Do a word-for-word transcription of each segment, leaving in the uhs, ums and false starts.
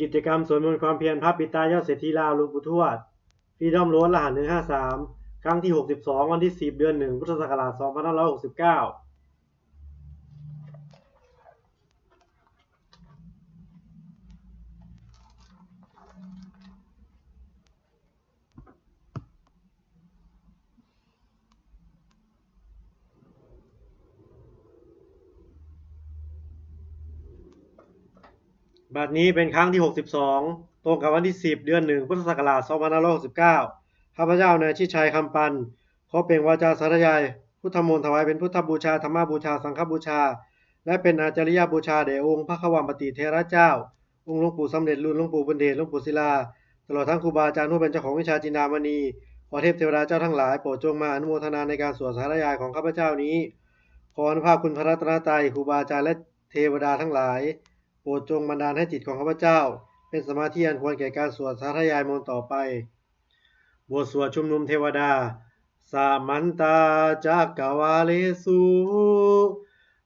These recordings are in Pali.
กิจกรรมสวดมนต์ความเพียรพระปิดตายอดเศรษฐีลาวหลวงปู่ทวด Freedom Road รหัส หนึ่งห้าสาม ครั้งที่ หกสิบสอง วันที่ สิบ เดือน หนึ่ง พุทธศักราช สองพันห้าร้อยหกสิบเก้า บัดนี้เป็นครั้งที่ หกสิบสอง ตรงกับวันที่ สิบ เดือน หนึ่ง พุทธศักราช สองพันห้าร้อยหกสิบเก้า ข้าพเจ้านายชิดชัย คำปัน ขอเปล่งวาจาสาธยายพุทธมนต์ถวายเป็นพุทธบูชา ธรรมบูชา สังฆบูชา และเป็นอาจาริยบูชาแด่องค์พระควัมปติเถระเจ้า องค์หลวงปู่สำเร็จลุน หลวงปู่บุญเดช หลวงปู่ศิลา ตลอดทั้งครูบาอาจารย์ผู้เป็นเจ้าของวิชาจินดามณี ขอเทพเทวดาเจ้าทั้งหลายโปรดจงมาอนุโมทนาในการสวดสาธยายของข้าพเจ้านี้ ขออานุภาพคุณพระรัตนตรัย ครูบาอาจารย์และเทวดาทั้งหลาย โปรดจงบันดาลให้จิตของข้าพเจ้า เป็นสมาธิอันควรแก่การสวดสาธยายมนต์ต่อไป บทสวดชุมนุมเทวดา Samantā cakkavāḷesu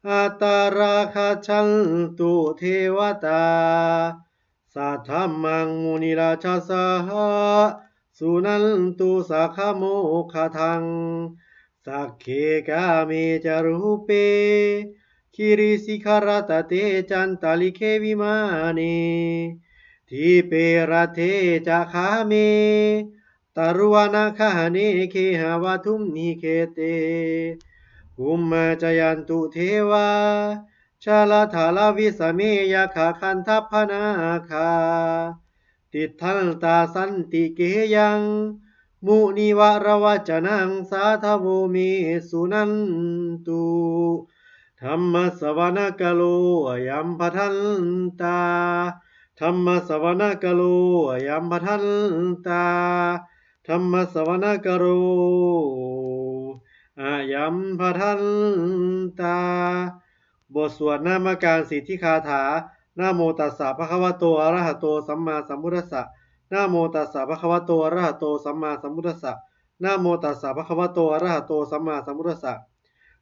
atrāgacchantu devatā, saddhammaṃ munirājassa suṇantu saggamokkhadaṃ. Sagge kāme ca rūpe girisikharataṭe cantalikkhe vimāne, dīpe raṭṭhe ca gāme taruvanagahane gehavatthumhi khette, bhummā cāyantu devā jalathalavisame yakkhagandhabbanāgā, tiṭṭhantā santike yaṃ munivaravacanaṃ sādhavo me suṇantu. Dhammassavanakālo ayambhadantā. Dhammassavanakālo ayambhadantā. Dhammassavanakālo ayambhadantā. บทสวดนมการสิทธิคาถา Namo tassa bhagavato arahato sammāsambuddhassa. Namo tassa bhagavato arahato sammāsambuddhassa. Namo tassa bhagavato arahato sammāsambuddhassa.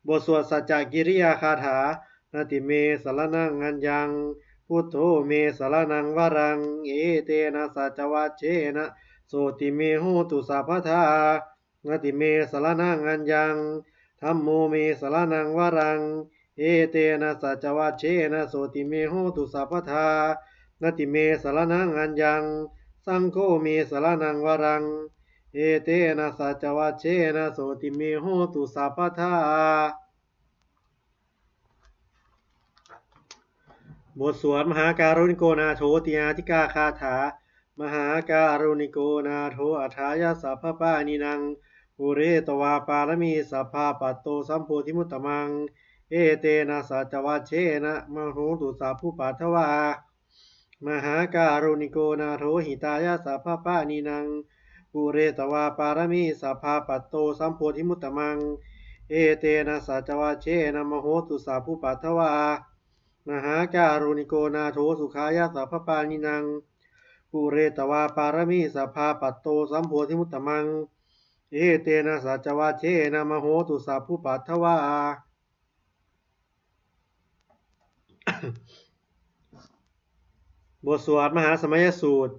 บทสวดสัจจกิริยาคาถา Natthi me saraṇaṃ aññaṃ, buddho me saraṇaṃ varaṃ, etena saccavajjena sotthi me hotu sabbadā. Natthi me saraṇaṃ aññaṃ, dhammo me saraṇaṃ varaṃ, etena saccavajjena sotthi me hotu sabbadā. Natthi me saraṇaṃ aññaṃ, saṅgho me saraṇaṃ varaṃ, etena saccavajjena sotthi me hotu sabbadā. บทสวดมหาการุณิโกนาโถติอาทิกาคาถา Mahākāruṇiko nātho atthāya sabbapāṇinaṃ, pūretvā pāramī sabbā patto sambodhimuttamaṃ, etena saccavajjena mā hontu sabbupaddavā. Mahākāruṇiko nātho hitāya sabbapāṇinaṃ, pūretvā pāramī sabbā patto sambodhimuttamaṃ, etena saccavajjena mā hontu sabbupaddavā. Mahākāruṇiko nātho sukhāya sabbapāṇinaṃ, pūretvā pāramī sabbā patto sambodhimuttamaṃ, etena saccavajjena mā hontu sabbupaddavā. บทสวดมหาสมัยสูตร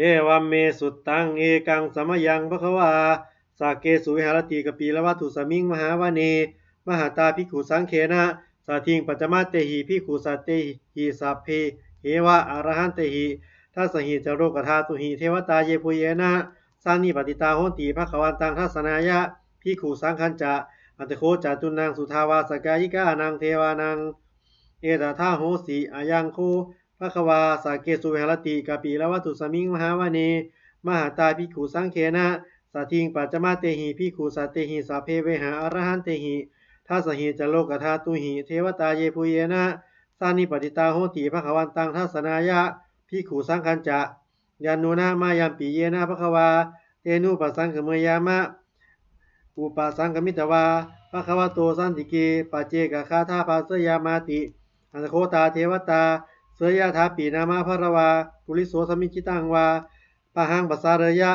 Evaṃ me sutaṃ. Ekaṃ samayaṃ bhagavā sakkesu viharati kapilavatthusmiṃ mahāvane mahatā bhikkhusaṅghena saddhiṃ pañcamattehi bhikkhusatehi sabbeheva arahantehi dasahi ca lokadhātūhi devatā yebhuyyena sannipatitā honti bhagavantaṃ dassanāya bhikkhusaṅghañca. Atha kho catunnaṃ suddhāvāsakāyikānaṃ devānaṃ etadahosi: Ayaṃ kho bhagavā sakkesu viharati kapilavatthusmiṃ mahāvane mahatā bhikkhusaṅghena saddhiṃ pañcamattehi bhikkhusatehi sabbeheva arahantehi dasahi ca lokadhātūhi devatā yebhuyyena sannipatitā honti bhagavantaṃ dassanāya bhikkhusaṅghañca. Yannūna mayampi yena bhagavā tenupasaṅkameyyāma, upasaṅkamitvā bhagavato santike paccekagāthā bhāseyyāmāti. Atha kho tā devatā seyyathāpi nāma balavā puriso sammiñjitaṃ vā bāhaṃ pasāreyya,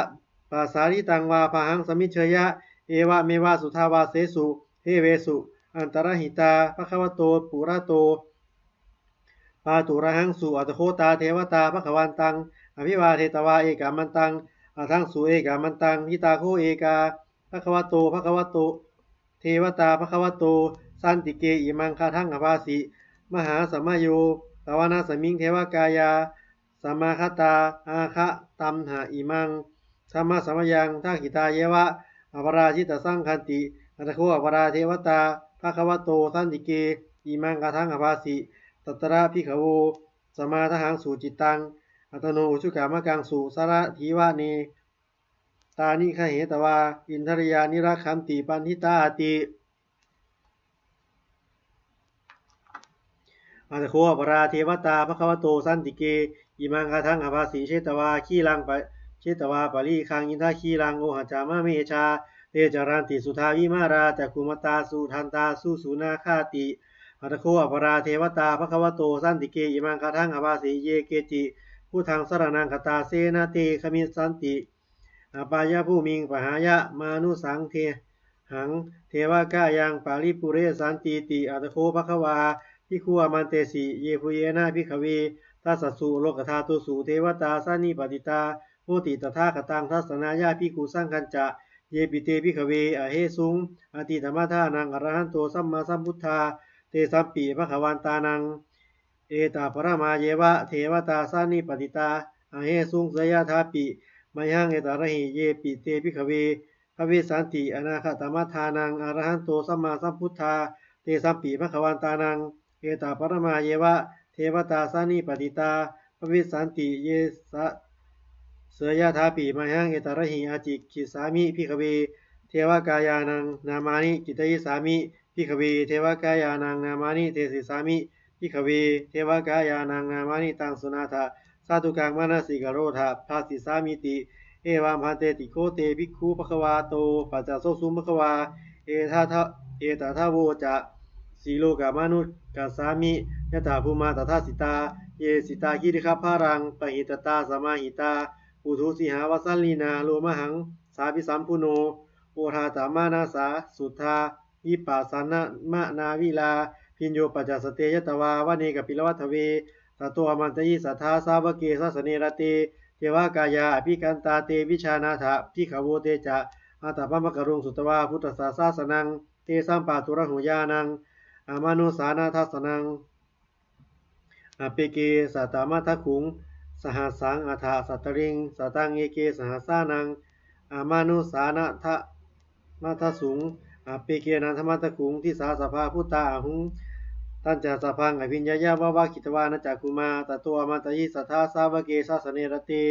pasāritaṃ vā bāhaṃ sammiñjeyya, evameva suddhāvāsesu devesu antarahitā bhagavato purato pāturahaṃsu. Atha kho tā devatā bhagavantaṃ abhivādetvā ekamantaṃ aṭṭhaṃsu. Ekamantaṃ ṭhitā kho ekā bhagavato bhagavato devatā bhagavato santike imaṃ gāthaṃ abhāsi: Mahāsamayo pavanasmiṃ devakāyā samāgatā, āgatamha imaṃ dhammasamayaṃ dakkhitāyeva aparājitasaṅghanti. Atha kho aparā devatā bhagavato santike imaṃ gāthaṃ abhāsi: Tatra bhikkhavo samādahaṃsu cittaṃ attano ujukamakaṃsu, sārathīva nettāni gahetvā indriyāni rakkhanti paṇḍitāti. Atha kho aparā devatā bhagavato santike imaṃ gāthaṃ abhāsi: Chetvā khīlaṃ pa- chetvā palighaṃ indakhīlaṃ ohaccamanejā, te caranti suddhā vimalā cakkhumatā sudantā susunāgāti. Atha kho aparā devatā bhagavato santike imaṃ gāthaṃ abhāsi: Ye keci buddhaṃ saraṇaṃ gatāse, na te gamissanti apāyabhūmiṃ, pahāya mānusaṃ dehaṃ devakāyaṃ paripūressantīti. Atha kho bhagavā bhikkhū āmantesi: Yebhuyyena bhikkhave dasasu lokadhātūsu devatā sannipatitā honti tathāgataṃ dassanāya bhikkhusaṅghañca, yepi te bhikkhave ahesuṃ atītamaddhānaṃ arahanto sammāsambuddhā, tesampi bhagavantānaṃ etaparamāyeva devatā sannipatitā ahesuṃ, seyyathāpi mayhaṃ etarahi. Yepi te bhikkhave bhavissanti anāgatamaddhānaṃ arahanto sammāsambuddhā, tesampi bhagavantānaṃ etaparamāyeva devatā sannipatitā bhavissanti. Ye sa- seyyathāpi mayhaṃ etarahi. Ācikkhissāmi bhikkhave devakāyānaṃ nāmāni, kittayissāmi bhikkhave devakāyānaṃ nāmāni, desissāmi bhikkhave devakāyānaṃ nāmāni. Taṃ suṇātha sādhukaṃ manasikarotha bhāsissāmīti. Evaṃ bhanteti kho te bhikkhū bhagavato paccassosuṃ. Bhagavā etadavoca: Silokamanukassāmi, yattha bhummā tadassitā; ye sitā girigabbharaṃ, pahitattā samāhitā. Puthū sīhāva sallīnā, lomahaṃsābhisambhuno; odātamanasā suddhā, vippasannamanāvilā. Bhiyyo pañcasate ñatvā, vane kāpilavatthave; tato āmantayi satthā, sāvake sāsane rate. Devakāyā abhikkantā, te vijānātha bhikkhavo. Te ca ātappamakaruṃ, sutvā buddhassa sāsanaṃ; tesaṃ pāturahu ñāṇaṃ, amanussāna dassanaṃ. Appeke satamaddakkhuṃ, sahassaṃ atha sattariṃ; sataṃ eke sahassānaṃ, amanussānamaddasuṃ. Appekenantamaddakkhuṃ, disā sabbā phuṭā ahuṃ; tañca sabbaṃ abhiññāya, vavakkhitvāna cakkhumā; tato āmantayi satthā, sāvake sāsane rate.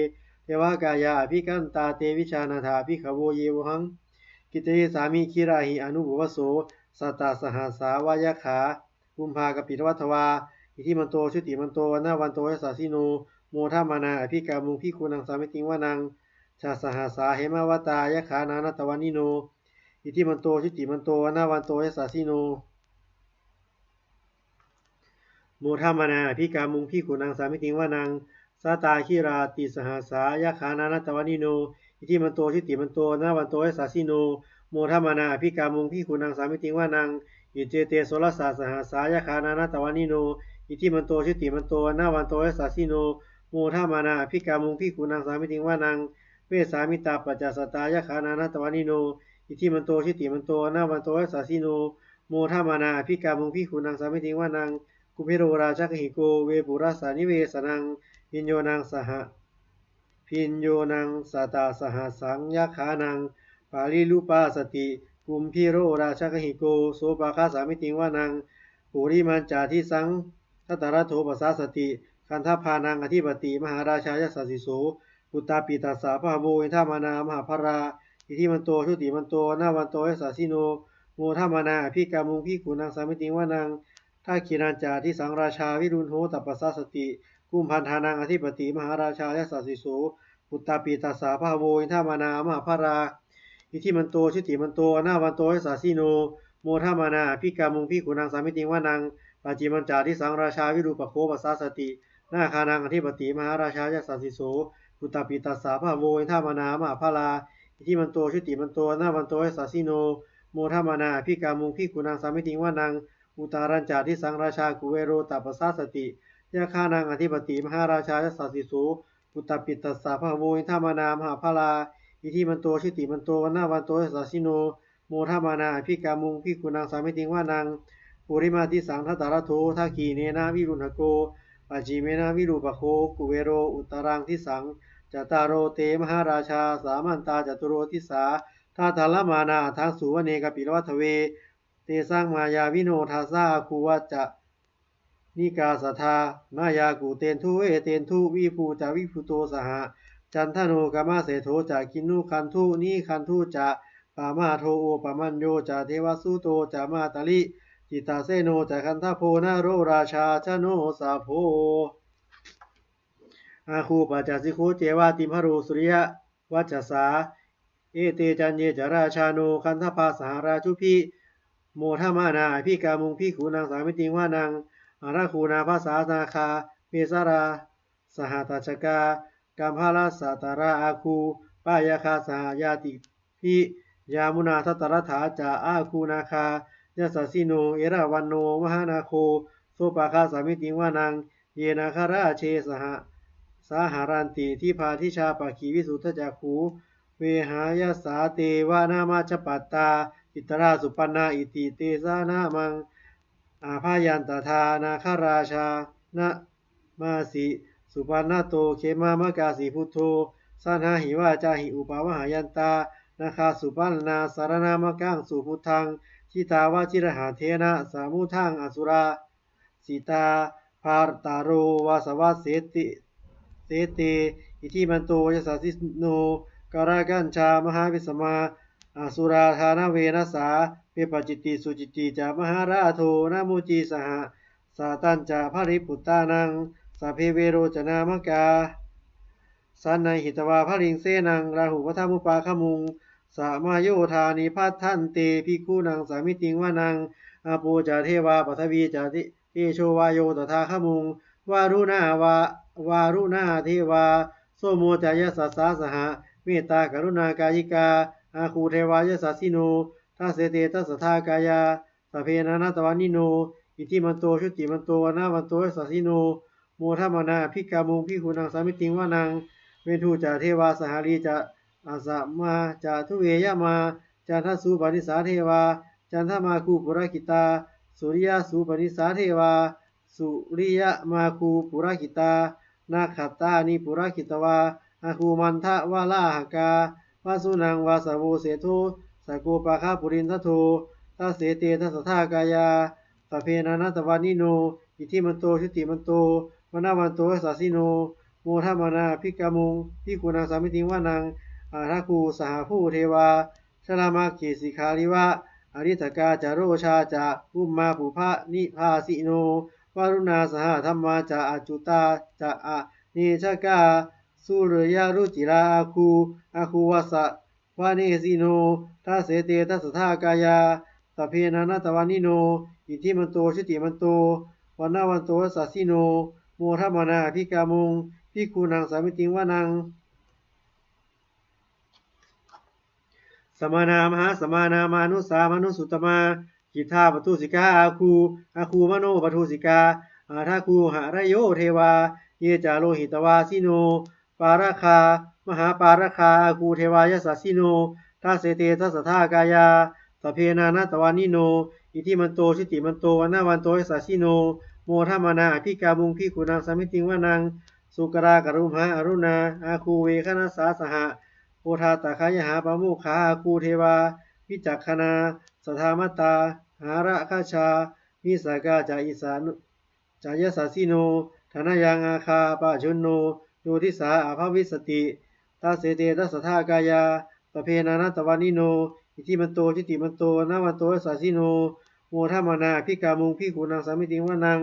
Devakāyā abhikkantā, te vijānātha bhikkhavo; ye vohaṃ kittayissāmi, girāhi anupubbaso. Sattasahassā va yakkhā, kumbhakapilavatthavā; iddhimanto jutimanto, vaṇṇavanto yasassino; modamānā abhikkāmuṃ, bhikkhūnaṃ samitiṃ vanaṃ. Chasahassā hemavatā, yakkhā nānattavaṇṇino; iddhimanto jutimanto, vaṇṇavanto yasassino; modamānā abhikkāmuṃ, bhikkhūnaṃ samitiṃ vanaṃ. Sātāgirā tisahassā, yakkhā nānattavaṇṇino; iddhimanto jutimanto, vaṇṇavanto yasassino; modamānā abhikkāmuṃ, bhikkhūnaṃ samitiṃ vanaṃ. Iccete soḷasasahassā, yakkhā nānattavaṇṇino; iddhimanto jutimanto, vaṇṇavanto yasassino; modamānā abhikkāmuṃ, bhikkhūnaṃ samitiṃ vanaṃ. Vessāmittā pañcasatā, yakkhā nānattavaṇṇino; iddhimanto jutimanto, vaṇṇavanto yasassino; modamānā abhikkāmuṃ, bhikkhūnaṃ samitiṃ vanaṃ. Kumbhīro rājagahiko, vepullassa nivesanaṃ; bhiyyo naṃ saha- bhiyyo naṃ satasahassaṃ, yakkhānaṃ payirupāsati; kumbhīro rājagahiko, sopāga samitiṃ vanaṃ. Purimañca disaṃ dhataraṭṭho pasāsati; gandhabbānaṃ ādhipati, mahārājā yasassi so. Puttāpi tassa bahavo, indanāmā mahabbalā; iddhimanto jutimanto, vaṇṇavanto yasassino; modamānā abhikkāmuṃ, bhikkhūnaṃ samitiṃ vanaṃ. Dakkhiṇañca disaṃ rājā, virūḷho tappasāsati; kumbhaṇḍānaṃ ādhipati, mahārājā yasassi so. Puttāpi tassa bahavo, indanāmā mahabbalā; iddhimanto jutimanto, vaṇṇavanto yasassino; modamānā abhikkāmuṃ, bhikkhūnaṃ samitiṃ vanaṃ. Pacchimañca disaṃ rājā, virūpakkho pasāsati; nāgānaṃ ādhipati, mahārājā yasassi so. Puttāpi tassa bahavo, indanāmā mahabbalā; iddhimanto jutimanto, vaṇṇavanto yasassino; modamānā abhikkāmuṃ, bhikkhūnaṃ samitiṃ vanaṃ. Uttarañca disaṃ rājā, kuvero tappasāsati; yakkhānaṃ ādhipati mahārājā yasassi so. Puttāpi tassa bahavo indanāmā mahabbalā, iddhimanto jutimanto vaṇṇavanto yasassino, modamānā abhikkāmuṃ bhikkhūnaṃ samitiṃ vanaṃ. Purimadisaṃ dhataraṭṭho dakkhiṇena virūḷhako, pacchimena virūpakkho kuvero uttaraṃ disaṃ. Cattāro te mahārājā samantā caturo disā, daddallamānā aṭṭhaṃsu vane kāpilavatthave. Tesaṃ māyāvino dāsā āgū vañcanikā saṭhā, nāyā kuṭeṇḍu veṭeṇḍu viṭū ca viṭuṭo saha. Candano kāmaseṭṭho ca kinnughaṇḍu nighaṇḍu ca, pamādo opamañño ca devasūto ca mātali, cittaseno ca gandhabbo naḷorājā janosabho, āgū pañcasikho ceva timbarū suriyavaccasā. Ete caññe ca rājāno gandhabbā saha rājubhi, modamānā abhikkāmuṃ bhikkhūnaṃ samitiṃ vanaṃ. Athāgū nābhasā nāgā vesālā sahatacchakā, kambalassatarā āgū pāyāgā saha ñātibhi. Yāmunā dhataraṭṭhā ca āgū nāgā yasassino, erāvaṇo mahānāgo sopāga samitiṃ vanaṃ. Ye nāgarāje saha sā haranti dibbā dijā pakkhi visuddhacakkhū, vehāyasā te vanamajjhapattā citrā supaṇṇā iti tesa nāmaṃ. Abhayantadā nāgarājāna māsi, supaṇṇato khemamakāsi buddho, saṇhāhi vācāhi upavhayantā nāgā supaṇṇā saraṇamakaṃsu buddhaṃ. Jitā vajirahatthena samuddaṃ asurā sitā, bhātaro vāsavassete iddhimanto yasassino, kālakañjā mahābhismā asurā dānaveghasā, vepacitti sucitti ca pahārādo namucī saha. Satañca baliputtānaṃ sabbe verocanāmakā, sannayhitvā baliṃ senaṃ rāhubhaddamupāgamuṃ, samayodāni bhaddante bhikkhūnaṃ samitiṃ vanaṃ. Āpo ca devā paṭhavī ca te- tejo vāyo tadāgamuṃ, varuṇā va- varuṇā devā somo ca yasasā saha. Mettākaruṇākāyikā āgū devā yasassino, dasete dasadhā kāyā sabbe nānattavaṇṇino, iddhimanto jutimanto vaṇṇavanto yasassino, modamānā abhikkāmuṃ bhikkhūnaṃ samitiṃ vanaṃ. Veṇḍū ca devā sahalī ca asamā ca duve yamā, candassūpanisā devā candamāgū purakkhitā, suriyassūpanisā devā suriyamāgū purakkhitā, nakkhattāni purakkhitvā āgū mandavalāhakā. Vasūnaṃ vāsavo seṭṭho sakkopāga purindado, dasete dasadhā kāyā sabbe nānattavaṇṇino, iddhimanto jutimanto vaṇṇavanto yasassino, modamānā abhikkāmuṃ bhikkhūnaṃ samitiṃ vanaṃ. Athāgū sahabhū devā jalamaggisikhāriva, ariṭṭhakā ca rojā ca ummāpupphanibhāsino, varuṇā sahadhammā ca accutā ca anejakā, sūleyyarucirā āgū āgū vāsavanesino, dasete dasadhā kāyā sabbe nānattavaṇṇino, iddhimanto jutimanto vaṇṇavanto yasassino, modamānā abhikkāmuṃ bhikkhūnaṃ samitiṃ vanaṃ. Samānā mahāsamānā mānusā mānusuttamā, khiḍḍāpadūsikā āgū āgū manopadūsikā, athāgū harayo devā ye ca lohitavāsino, pāragā mahāpāragā āgū devā yasassino, dasete dasadhā kāyā sabbe nānattavaṇṇino, iddhimanto jutimanto vaṇṇavanto yasassino, modamānā abhikkāmuṃ bhikkhūnaṃ samitiṃ vanaṃ. Sukkā karumhā aruṇā āgū veghanasā saha, odātagayhā pāmokkhā āgū devā vicakkhaṇā, sadāmattā hāragajā missakā ca issā ca yasassino, thanayaṃ āgā pajjunno yo disā abhivassati, dasete dasadhā kāyā sabbe nānattavaṇṇino, iddhimanto jutimanto vaṇṇavanto yasassino, modamānā abhikkāmuṃ bhikkhūnaṃ samitiṃ vanaṃ.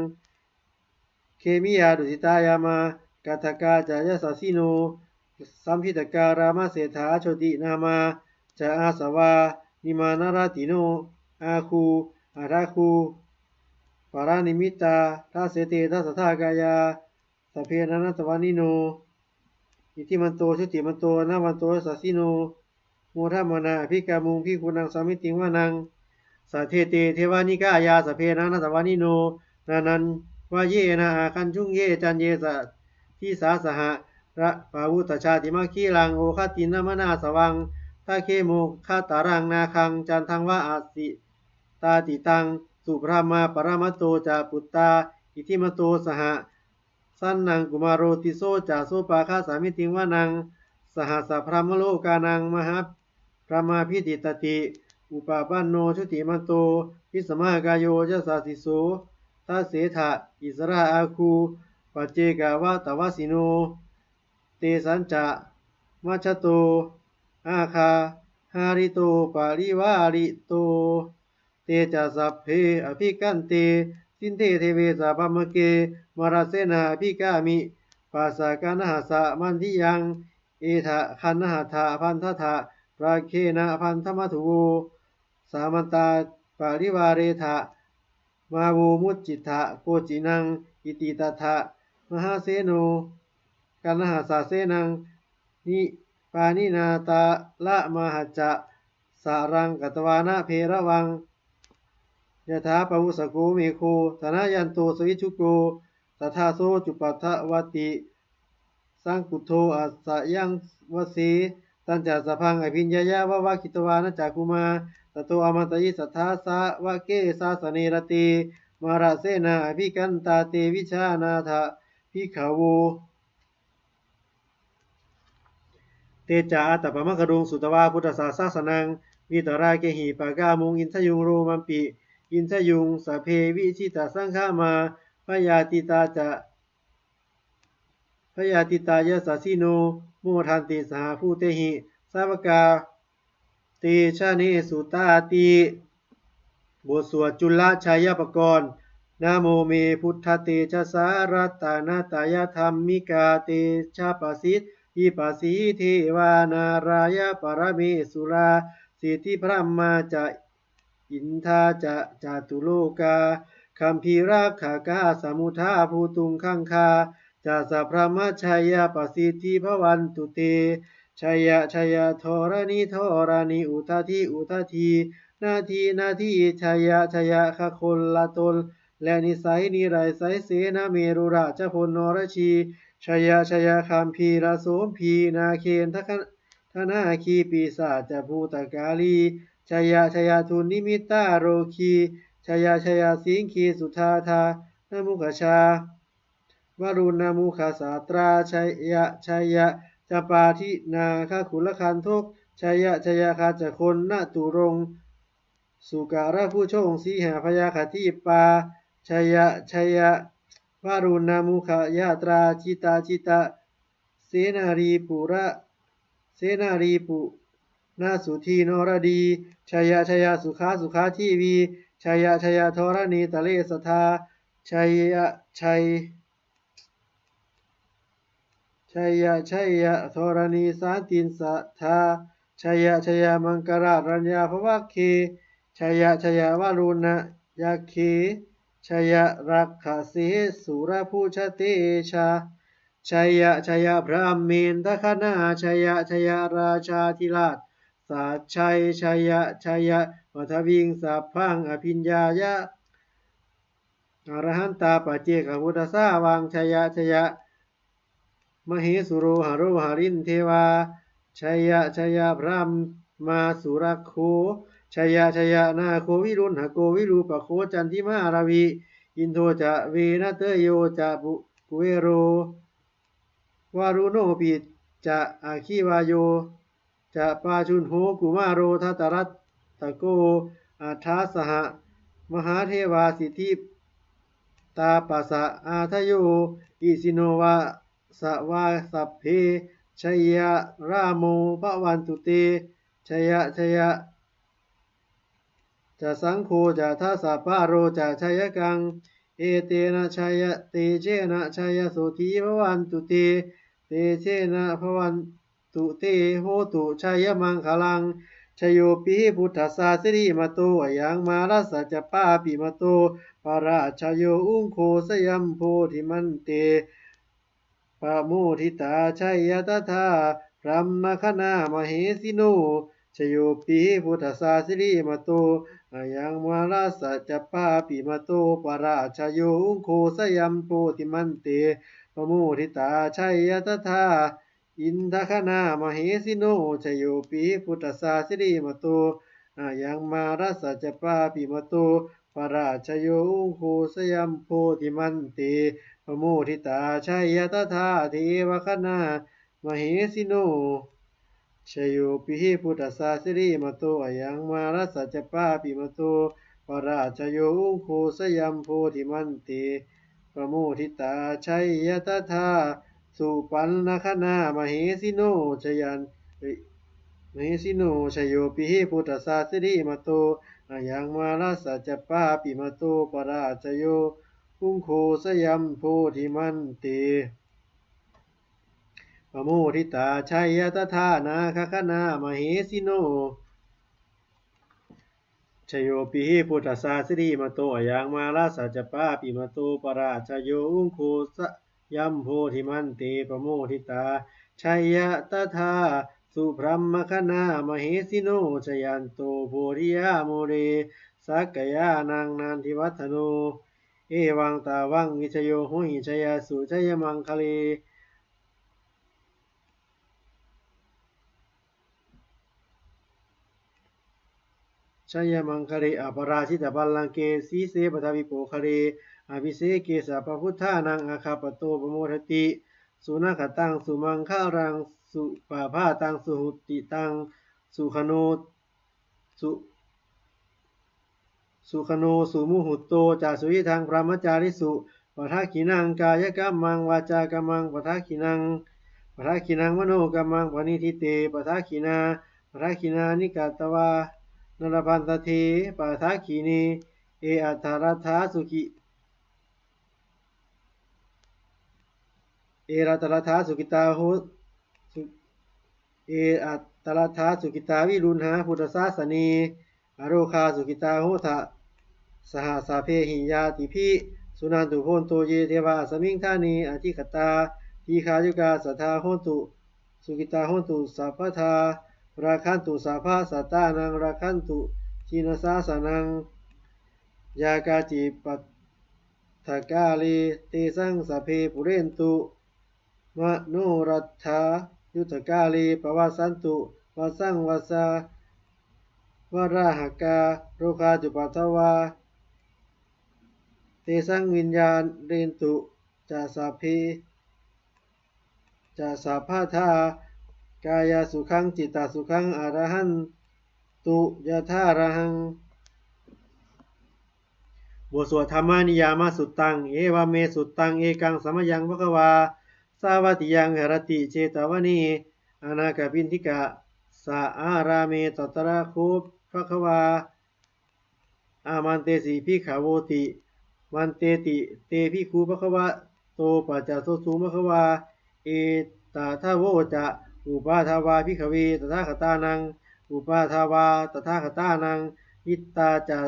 Khemiyā tusitā yāmā kaṭṭhakā ca yasassino, lambitakā lāmaseṭṭhā jotināmā ca āsavā, nimmānaratino āgū athāgū paranimmitā, dasete dasadhā kāyā sabbe nānattavaṇṇino, iddhimanto jutimanto vaṇṇavanto yasassino, modamānā abhikkāmuṃ bhikkhūnaṃ samitiṃ vanaṃ. Saṭṭhete devanikāyā sabbe nānattavaṇṇino, nānattavaṇṇino vayena ākañchuṃ, ye caññe sadisā saha. Ra- pavutthajātimakkhīlaṃ, oghatiṇṇamanāsavaṃ, dakkhemoghataraṃ nāgaṃ, candaṃva asitātitaṃ. Subrahmā paramatto ca, puttā iddhimato saha. Sanaṅkumāro tisso ca, sopāga samitiṃ vanaṃ, sahassabrahmalokānaṃ, mahābrahmābhitiṭṭhati. Upapanno jutimanto, bhismākāyo yasassi so, dasettha issarā āgū, paccekavasavattino. Tesañca majjhato āga, hārito parivārito. Te ca sabbe abhikkante, sinde deve sabrahmake, mārasenā abhikkāmi, passa kaṇhassa mandiyaṃ. Etha gaṇhatha bandhatha, rāgena bandhamatthu vo, samantā parivāretha, mā vo muñcittha koci naṃ. Iti tattha mahāseno, kaṇhassa senaṃ, ni- pāṇinā talamāhacca, saraṃ katvāna bheravaṃ. Yathā pāvussako megho, thanayanto savijjuko, tadā so paccudāvatti, saṅkuddho asayaṃvase. Tañca sabbaṃ abhiññāya, vavakkhitvāna cakkhumā, tato āmantayi satthā, sāvake sāsane rate, mārasenā abhikkantā, te vijānātha bhikkhavo. Te ca ātappamakaruṃ, sutvā buddhassa sāsanaṃ, vītarāgehi pakkāmuṃ, iñjayuṃ lomampi iñjayuṃ. Sabbe vijitasaṅgāmā, bhayātītā ca, bhayātītā yasassino, modanti saha bhūtehi, sāvakā te janesutāti. บทสวดจุลชัยปกรณ์ Namo me buddhatejasā, ratanattayadhammikā, tejapasiddhi pasīdevā, nārāyaparamesurā, siddhibrahmā ca indā ca catulokā gambhīrakkhakā, samuddā bhūtuṃ gaṅgā ca sabrahmajayapasiddhi bhavantu te. Jaya jaya dharaṇi dharaṇī, udadhi udadhī, nadī nadī, jaya jaya gaganalatanala และนิสัยนิรายใส เสนเมรุราชพลนรชี jaya jaya gambhīrasombhī นาเกนทกะ ทนาคีปีศาจจะภูตกาลี jaya jaya dunnimittarogī, jaya jaya siṅgī suddhādānamukhajā, varuṇṇamukhasātrā, jaya jaya campādināgakulagandhok, jaya jaya gajagannaturaṅga sukarabhujaṅga sīhabyagghadīpā, jaya jaya varuṇṇamukhayātrā, jita jita senārī pura senārī puna suddhi naradī, jaya jaya sukhā sukhā jīvī, jaya jaya dharaṇītale sadā, jaya jaya jaya jaya dharaṇī santin sadā, jaya jaya maṅkararaññā bhavagge, jaya jaya varuṇṇayakkhe, jaya rakkhase surabhujatejā, jaya jaya brahmendagaṇā, jaya jaya rājādhirāja sājjaya, jaya jaya paṭhaviṃ sabbaṃ abhiññāya, arahantā paccekabuddhasāvaṃ, jaya jaya mahesuro haro harindevā, jaya jaya brahmā surakkho, jaya jaya nāgo viruḷhako virūpakkho candimā ravi, indo ca venateyyo ca ku- kuvero varuṇopi ca aggi vāyo ca pājuṇho kumāro dhataraṭṭhako, aṭṭhāsaha mahādevā siddhitāpasa-ādayo, isino vāsavā sabbe jayarāmo bhavantu te. Jaya jaya ca saṅgho ca dasapālo ca jayakaṃ, etena jayatejena jayasotthī bhavantu te. Tejena bhavantu te, hotu jayamaṅgalaṃ. Jayopi buddhassa sirīmato ayaṃ, mārassa ca pāpimato parājayo, ugghosayuṃ bodhimaṇḍe pamoditā, jaya tadā brahmagaṇā mahesino. Jayopi buddhassa sirīmato ayaṃ mārassa ca pāpimato parājayo, ugghosayaṃ bodhimaṇḍe pamoditā jaya tadā indagaṇā mahesino. Jayopi buddhassa sirīmato ayaṃ mārassa ca pāpimato parājayo, ugghosayaṃ bodhimaṇḍe pamoditā jaya tadā devagaṇā mahesino. Jayopi buddhassa sirīmato ayaṃ mārassa ca pāpimato parājayo, ugghosayaṃ bodhimaṇḍe pamoditā jaya tadā supaṇṇagaṇā mahesino. Jayan mahesino. Jayopi buddhassa sirīmato ayaṃ mārassa ca pāpimato parājayo, ugghosayaṃ bodhimaṇḍe pamoditā jaya tadā nāgagaṇā mahesino. Jayopi buddhassa sirīmato ayaṃ mārassa ca pāpimato parājayo, ugghosayaṃ bodhimaṇḍe pamoditā jaya tadā subrahmagaṇā mahesino. Jayanto bodhiyā mūle sakyānaṃ nandivaḍḍhano, evaṃ tvaṃ vijayo hohi jayassu jayamaṅgale. Jayamaṅgale aparājitapallaṅke sīse paṭhavipokkhare abhiseke sabbabuddhānaṃ aggappatto pamodati. Sunakkhattaṃ sumaṅgalaṃ supabhātaṃ suhuṭṭhitaṃ sukhaṇo su sukhaṇo sumuhutto ca suyiṭṭhaṃ brahmacārisu. Padakkhiṇaṃ kāyakammaṃ vācākammaṃ padakkhiṇaṃ padakkhiṇaṃ manokammaṃ paṇidhī te padakkhiṇā. Padakkhiṇāni katvāna labhantatthe padakkhiṇe. Ye atthaladdhā sukhi ye atthaladdhā sukhitā ho su ye atthaladdhā sukhitā viruḷhā buddhasāsane, arogā sukhitā hotha saha sabbehi ñātibhi. Suṇantu bhonto ye devā asmiṃ ṭhāne adhigatā, dīghāyukā sadā hontu sukhitā hontu sabbadā. Rakkhantu sabbasattānaṃ rakkhantu jinasāsanaṃ, yā kāci pattha kāle tesaṃ sabbe pūrentu manorathā. Yuttakāle pavassantu vassaṃ vassā valāhakā, rogā cupaddavā tesaṃ viññūhītu ca sabbe ca sabbadā. Kāyasukhaṃ cittasukhaṃ arahantu yathārahaṃ. บทสวด Dhammaniyāmasuttaṃ. Evaṃ me sutaṃ. Ekaṃ samayaṃ bhagavā sāvatthiyaṃ viharati jetavane anāthapiṇḍikassa ārāme. Tatra kho bhagavā āmantesi bhikkhavoti. Bhanteti te bhikkhū bhagavato paccassosuṃ. Bhagavā etadavoca: Uppādā vā bhikkhave tathāgatānaṃ, uppādā vā tathāgatānaṃ, ṭhitā ca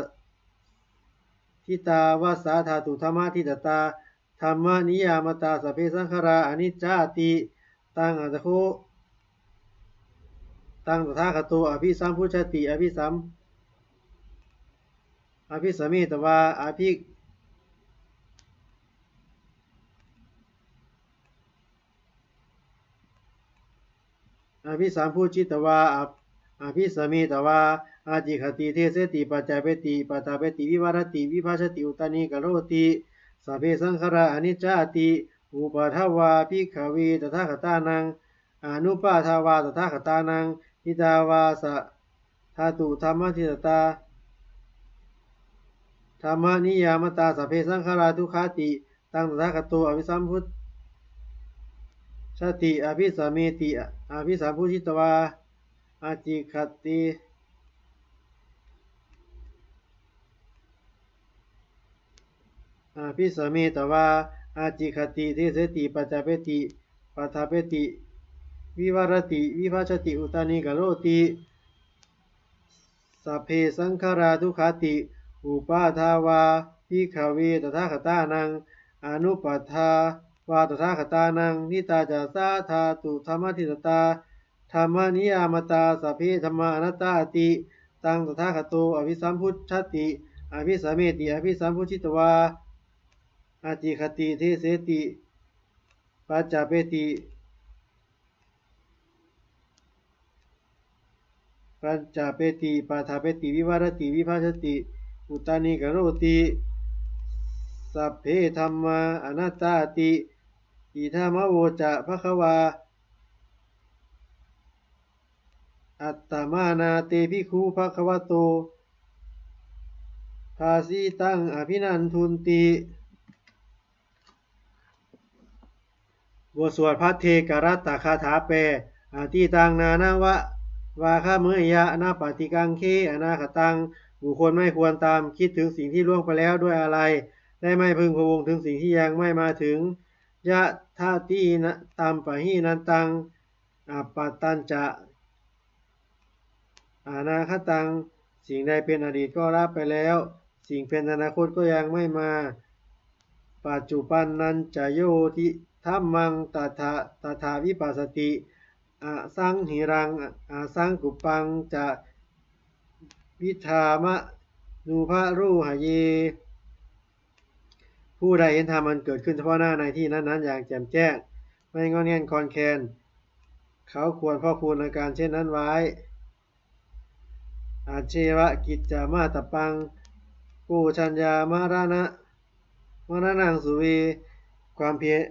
ṭhitā va sā dhātu dhammaṭṭhitatā dhammaniyāmatā sabbe saṅkhārā aniccāti. Taṃ atha kho taṃ tathāgato abhisambujjhati. Abhisam abhisametvā abhi abhisambujjhitvā ab abhisametvā ācikkhati deseti paññapeti paṭṭhapeti vivarati vibhajati uttānīkaroti: sabbe saṅkhārā aniccāti. Uppādā vā bhikkhave tathāgatānaṃ, anuppādā vā tathāgatānaṃ, ṭhitā va sā dhātu dhammaṭṭhitatā dhammaniyāmatā sabbe saṅkhārā dukkhāti. Taṃ tathāgato abhisambujjhati abhisameti abhisambujjhitvā ācikkhati abhisametvā ācikkhati deseti paññapeti paṭṭhapeti vivarati vibhajati uttānīkaroti: sabbe saṅkhārā dukkhāti. Uppādā vā bhikkhave tathāgatānaṃ, anuppādā vā tathāgatānaṃ, ṭhitā ca sā dhātu dhammaṭṭhitatā dhammaniyāmatā sabbe dhammā anattāti. taṃ tathāgato abhisambujjhati abhisameti, abhisambujjhitvā ācikkhati deseti pañcapeti pañcapeti paṭṭhapeti vivarati vibhajati uttānīkaroti sabbe dhammā anattāti. Idamavoca bhagavā. Attamanā te bhikkhū bhagavato bhāsitaṃ abhinandunti. บทสวดภัทเทกรัตตคาถาแปล Atītaṃ nānvāgameyya nappaṭikaṅkhe anāgataṃ. บุคคลไม่ควรตามคิดถึงสิ่งที่ล่วงไปแล้วด้วยอาลัย และไม่พึงพะวงถึงสิ่งที่ยังไม่มาถึง Yadatītampahīnantaṃ appattañca anāgataṃ. สิ่งใดเป็นอดีตก็ละไปแล้ว สิ่งเป็นอนาคตก็ยังไม่มา Paccuppannañca yo dhammaṃ tattha tattha vipassati asaṃhiraṃ asaṅkuppaṃ ca viddhā manubrūhaye. ผู้ใดเห็นธรรมอันเกิดขึ้นเฉพาะหน้าในที่นั้นๆ อย่างแจ่มแจ้ง ไม่ง่อนแง่นคลอนแคลน เขาควรพอกพูนอาการเช่นนั้นไว้ Ajjeva kiccamātappaṃ ko jaññā maraṇa maraṇaṃ suve. ความเพียร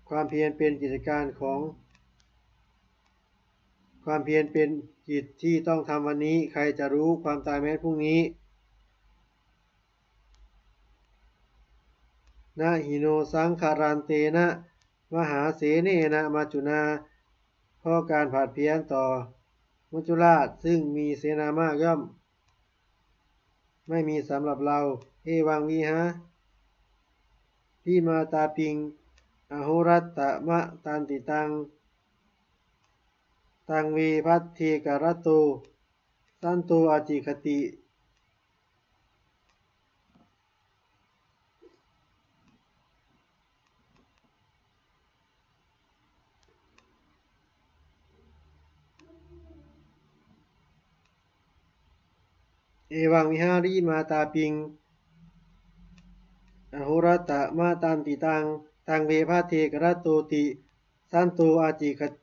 ความเพียรเป็นกิจการของ ความเพียรเป็นกิจที่ต้องทำวันนี้ ใครจะรู้ความตายแม้พรุ่งนี้ Na hi no saṅgarantena mahāsenena maccunā. เพราะการผัดเพี้ยนต่อมัจจุราชซึ่งมีเสนามากย่อม ไม่มีสำหรับเรา Evaṃ vihārimātāpiṃ ahorattamatanditaṃ taṃ ve bhaddekarattoti santo ācikkhati. Evaṃ vihārimātāpiṃ ahorattamatanditaṃ taṃ ve bhaddekarattoti santo ācikkhati.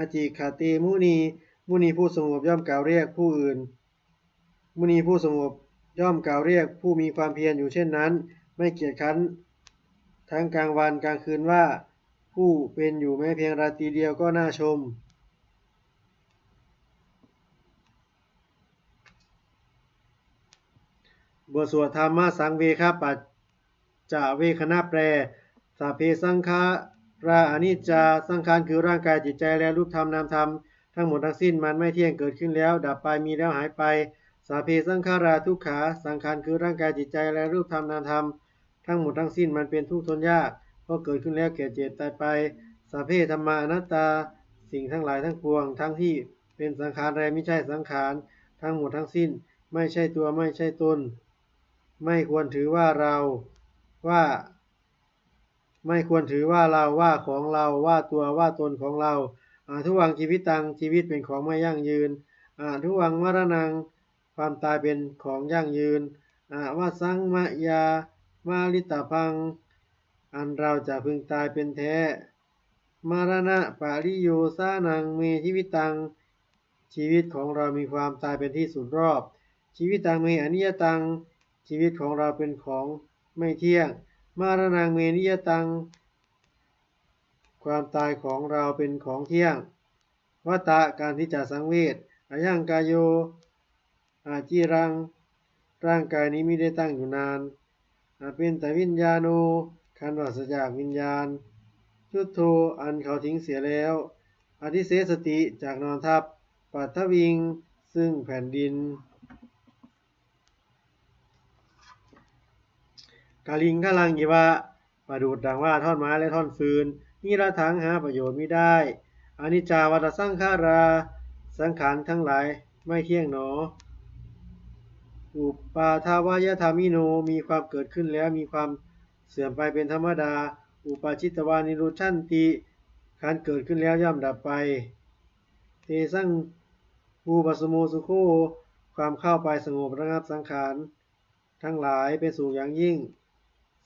Ācikkhate muni. มุนีผู้สงบย่อมกล่าวเรียกผู้อื่น มุนีผู้สงบย่อมกล่าวเรียกผู้มีความเพียรอยู่เช่นนั้น ไม่เกียจคร้านทั้งกลางวันกลางคืนว่า ผู้เป็นอยู่แม้เพียงราตรีเดียวก็น่าชม บทสวดธรรมสังเวคปัจจเวคขณะแปล Sabbe saṅkhārā aniccā. สังขารคือร่างกายจิตใจและรูปธรรมนามธรรม ทั้งหมดทั้งสิ้นมันไม่เที่ยง เกิดขึ้นแล้วดับไป มีแล้วหายไป Sabbe saṅkhārā dukkhā. สังขารคือร่างกายจิตใจและรูปธรรมนามธรรม ทั้งหมดทั้งสิ้นมันเป็นทุกข์ทนยาก เพราะเกิดขึ้นแล้วแก่เจ็บตายไป Sabbe dhammā anattā. สิ่งทั้งหลายทั้งปวง ทั้งที่เป็นสังขารและมิใช่สังขาร ทั้งหมดทั้งสิ้น ไม่ใช่ตัวไม่ใช่ตน ไม่ควรถือว่าเรา ว่า ไม่ควรถือว่าเรา ว่าของเรา ว่าตัว ว่าตนของเรา Adhuvaṃ jīvitaṃ. ชีวิตเป็นของไม่ยั่งยืน Adhuvaṃ maraṇaṃ. ความตายเป็นของยั่งยืน Avassaṃ mayā maritabbaṃ. อันเราจะพึงตายเป็นแท้ Maraṇapariyosānaṃ me jīvitaṃ. ชีวิตของเรามีความตายเป็นที่สุดรอบ Jīvitaṃ me aniyataṃ. ชีวิตของเราเป็นของไม่เที่ยง Maraṇaṃ me niyataṃ. ความตายของเราเป็นของเที่ยง Vata. การที่จะสังเวช Ayaṃ kāyo aciraṃ. ร่างกายนี้มิได้ตั้งอยู่นาน Apetaviññāṇo. ครั้นปราศจากวิญญาณ Chuḍḍho. อันเขาทิ้งเสียแล้ว Adhisessati. จักนอนทับ Paṭhaviṃ. ซึ่งแผ่นดิน Kaliṅgaraṃ iva. ประดุจดังว่าท่อนไม้และท่อนฟืน Niratthaṃ. หาประโยชน์มิได้ Aniccā vata saṅkhārā. สังขารทั้งหลายไม่เที่ยงหนอ Uppādavayadhammino. มีความเกิดขึ้นแล้วมีความเสื่อมไปเป็นธรรมดา Uppajjitvā nirujjhanti. ครั้นเกิดขึ้นแล้วย่อมดับไป tesaṃ vūpasamo sukho ความเข้าไปสงบระงับสังขารทั้งหลายเป็นสุขอย่างยิ่ง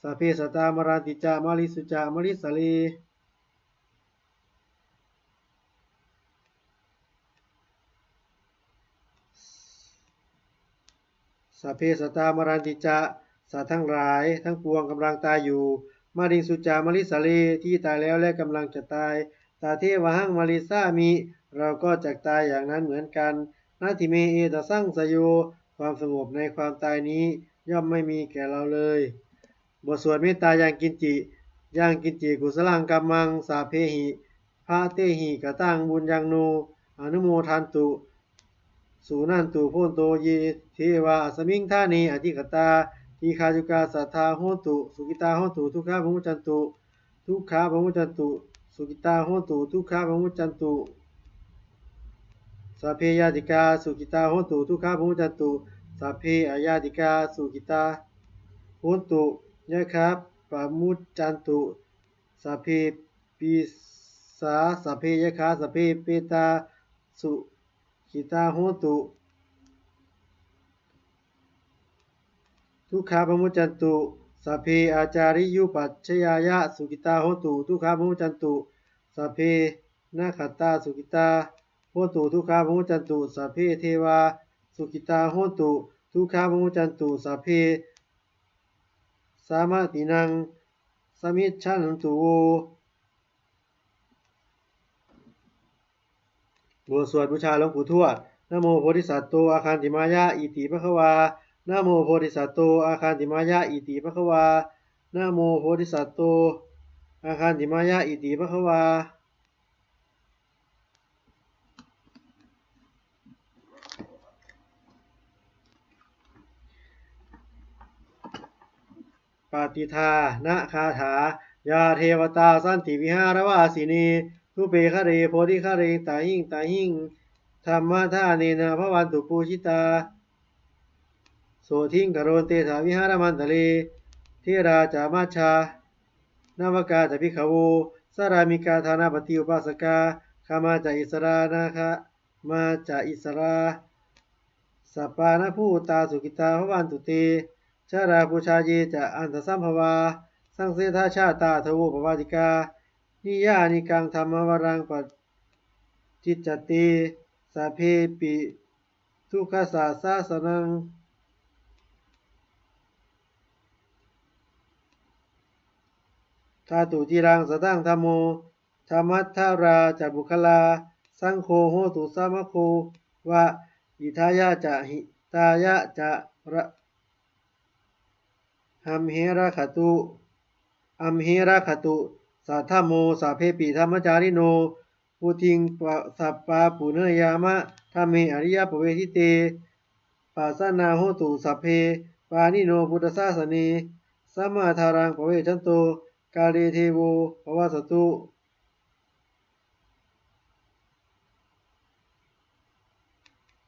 sabbe sattā maranti ca mariṃsu ca marissare sabbe sattā maranti ca สัตว์ทั้งหลายทั้งปวงกำลังตายอยู่ mariṃsu ca marissare ที่ตายแล้วและกำลังจะตาย tathevāhaṃ marissāmi เราก็จักตายอย่างนั้นเหมือนกัน natthi me ettha saṃsayo ความสงบในความตายนี้ย่อมไม่มีแก่เราเลย บทสวดเมตตา yaṃ kiñci yaṃ kiñci kusalaṃ kammaṃ sabbehi katehi kataṃ puññaṃ no anumodantu suṇantu bhonto ye devā asmiṃ ṭhāne adhigatā dīghāyukā sadā hontu sukhitā hontu dukkhā pamuccantu dukkhā pamuccantu sukhitā hontu dukkhā pamuccantu sabbe ñātikā sukhitā hontu dukkhā pamuccantu sabbe aññātikā sukhitā hontu yakkhā pamuccantu sabbe pisā sabbe yakkhā sabbe petā sukhitā hontu dukkhā pamuccantu sabbe ācariyupajjhāyā sukhitā hontu dukkhā pamuccantu sabbe nakkhattā sukhitā hontu dukkhā pamuccantu sabbe devā sukhitā hontu dukkhā pamuccantu sabbe sampattīnaṃ samijjhantu vo บทสวดบูชาหลวงปู่ทวด namo bodhisatto āgantimāya iti bhagavā namo bodhisatto āgantimāya iti bhagavā namo bodhisatto āgantimāya iti bhagavā pattidānagāthā yā devatā santi vihāravāsinī thūpe ghare bodhighare tahiṃ tahiṃ dhammadānena bhavantu pūjitā sotthiṃ karontedha vihāramaṇḍale therā ca majjhā navakā ca bhikkhavo sārāmikā dānapatī upāsakā gāmā ca issarā nāgamā ca issarā sappāṇabhūtā sukhitā bhavantu te jalābujā ye ca aṇḍasambhavā saṃsedajātā athavopapātikā niyyānikaṃ dhammavaraṃ paṭicca te sabbepi dukkhassa sāsanaṃ ṭhātu ciraṃ sataṃ dhammo dhammaddharā ca puggalā saṅgho hotu samaggo va hitāya ca hitāya ca amhe rakkhatu amhe rakkhatu saddhammo sabbepi dhammacārino vuḍḍhiṃ sampāpuṇeyyāma dhamme ariyappavedite pasannā hontu sabbe pāṇino buddhasāsane sammādhāraṃ pavecchanto kāle devo pavassatu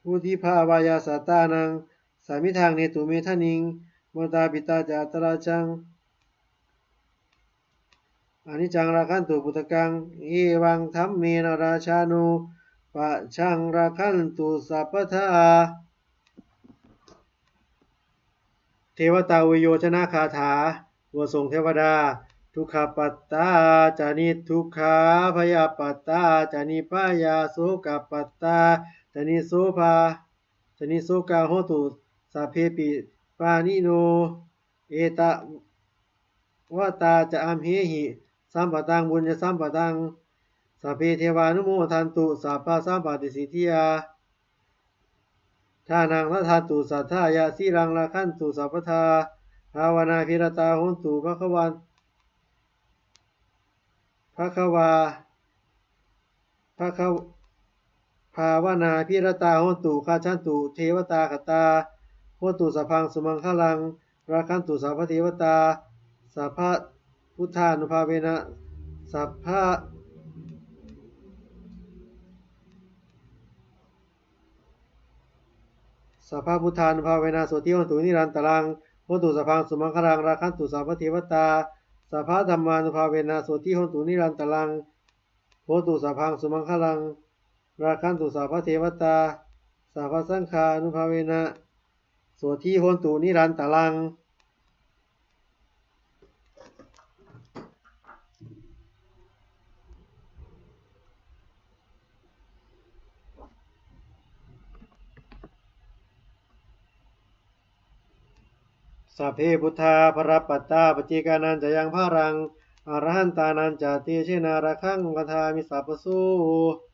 vuḍḍhibhāvāya sattānaṃ samiddhaṃ netu medaniṃ mātā pitā ca atrajaṃ aniccaṃ rakkhantu puttakaṃ evaṃ dhammena rājāno pajaṃ rakkhantu sabbadā เทวตาอุยโยชนคาถา บทส่งเทวดา dukkhappattā ca niddukkhā bhayappattā ca nibbhayā sokappattā ca nissokā ca nissokā hontu sabbepi pāṇino etavatā ca amhehi sambhataṃ puññasampadaṃ sabbe devānumodantu sabbasampattisiddhiyā dānaṃ dadantu saddhāya sīlaṃ rakkhantu sabbadā bhāvanābhiratā hontu bhagavā bhagavā bhagav bhāvanābhiratā hontu gacchantu devatāgatā hontu sabbaṃ sumaṅgalaṃ rakkhantu sabbadevatā sabbabuddhānubhāvena sabba sabbabuddhānubhāvena sotthī hontu nirantaraṃ hontu sabbaṃ sumaṅgalaṃ rakkhantu sabbadevatā sabbadhammānubhāvena sotthī hontu nirantaraṃ bhavatu sabbaṃ sumaṅgalaṃ, rakkhantu sabbadevatā, sabbasaṅghānubhāvena, sotthī hontu nirantaraṃ. Sabbe buddhā balappattā, paccekānañca yaṃ balaṃ, arahantānañca tejena, rakkhaṃ bandhāmi sabbaso.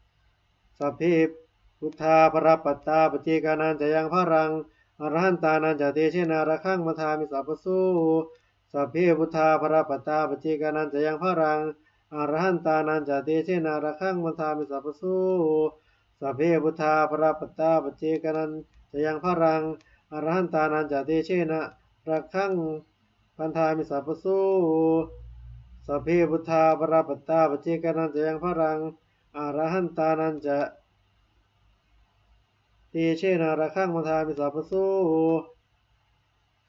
Sabbe buddhā balappattā, paccekānañca yaṃ balaṃ, arahantānañca tejena, rakkhaṃ bandhāmi sabbaso. Sabbe buddhā balappattā, paccekānañca yaṃ balaṃ, arahantānañca tejena, rakkhaṃ bandhāmi sabbaso. Sabbe buddhā balappattā, paccekānañca yaṃ balaṃ, arahantānañca tejena, rakkhaṃ bandhāmi sabbaso. Sabbe buddhā balappattā, paccekānañca yaṃ balaṃ, arahantānañca tejena, rakkhaṃ bandhāmi sabbaso.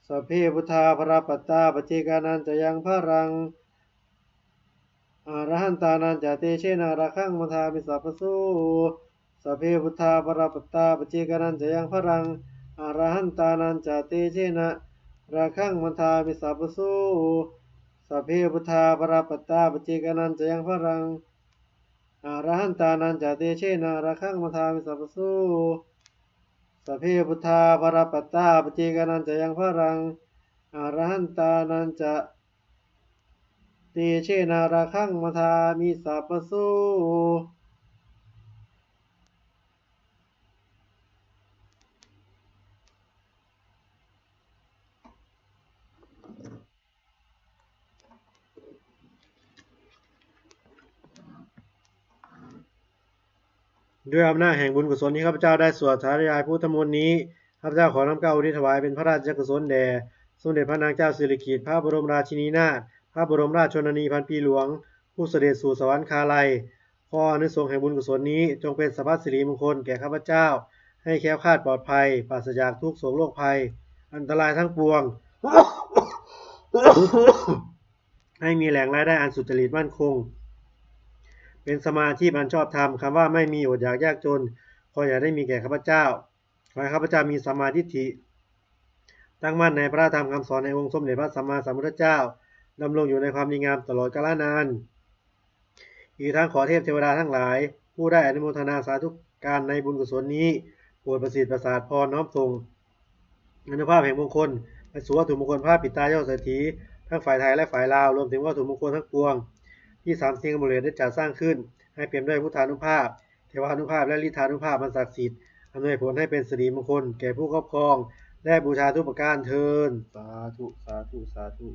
Sabbe buddhā balappattā, paccekānañca yaṃ balaṃ, arahantānañca tejena, rakkhaṃ bandhāmi sabbaso. Sabbe buddhā balappattā, paccekānañca yaṃ balaṃ, arahantānañca tejena, rakkhaṃ bandhāmi sabbaso. Sabbe buddhā balappattā, paccekānañca yaṃ balaṃ, arahantānañca tejena, rakkhaṃ bandhāmi sabbaso. Sabbe buddhā balappattā, paccekānañca yaṃ balaṃ, arahantānañca tejena, rakkhaṃ bandhāmi sabbaso. ด้วยอำนาจแห่งบุญกุศลที่ข้าพเจ้าได้สวดสาธยายพุทธมนต์นี้ ข้าพเจ้าขอน้อมเกล้าอุทิศถวายเป็นพระราชกุศลแด่ สมเด็จพระนางเจ้าสิริกิติ์ พระบรมราชินีนาถ พระบรมราชชนนีพันปีหลวง ผู้เสด็จสู่สวรรคาลัย ขออานิสงส์แห่งบุญกุศลนี้จงเป็นสัพพสิริมงคลแก่ข้าพเจ้า ให้แคล้วคลาดปลอดภัย ปราศจากทุกข์โศกโรคภัย อันตรายทั้งปวง ให้มีแหล่งรายได้อันสุจริตมั่นคง เป็นสัมมาอาชีพอันชอบธรรม คำว่าไม่มีอดอยากยากจน ขออย่าได้มีแก่ข้าพเจ้า ขอให้ข้าพเจ้ามีสัมมาทิฏฐิ ตั้งมั่นในพระธรรมคำสอนในองค์สมเด็จพระสัมมาสัมพุทธเจ้า ดำรงอยู่ในความดีงามตลอดกาลนาน อีกทั้งขอเทพเทวดาทั้งหลาย ผู้ได้อนุโมทนาสาธุการในบุญกุศลนี้ โปรดประสิทธิ์ประสาทพรน้อมส่ง อานุภาพแห่งมงคล ไปสู่วัตถุมงคลพระปิดตายอดเศรษฐี ทั้งฝ่ายไทยและฝ่ายลาว รวมถึงวัตถุมงคลทั้งปวง ที่สามสิงห์อมูเลตได้จัดสร้างขึ้น ให้เป็นด้วยพุทธานุภาพ เทวานุภาพ และฤทธานุภาพอันศักดิ์สิทธิ์ อำนวยผลให้เป็นสิริมงคลแก่ผู้ครอบครอง และบูชาทุกประการเทอญ สาธุ สาธุ สาธุ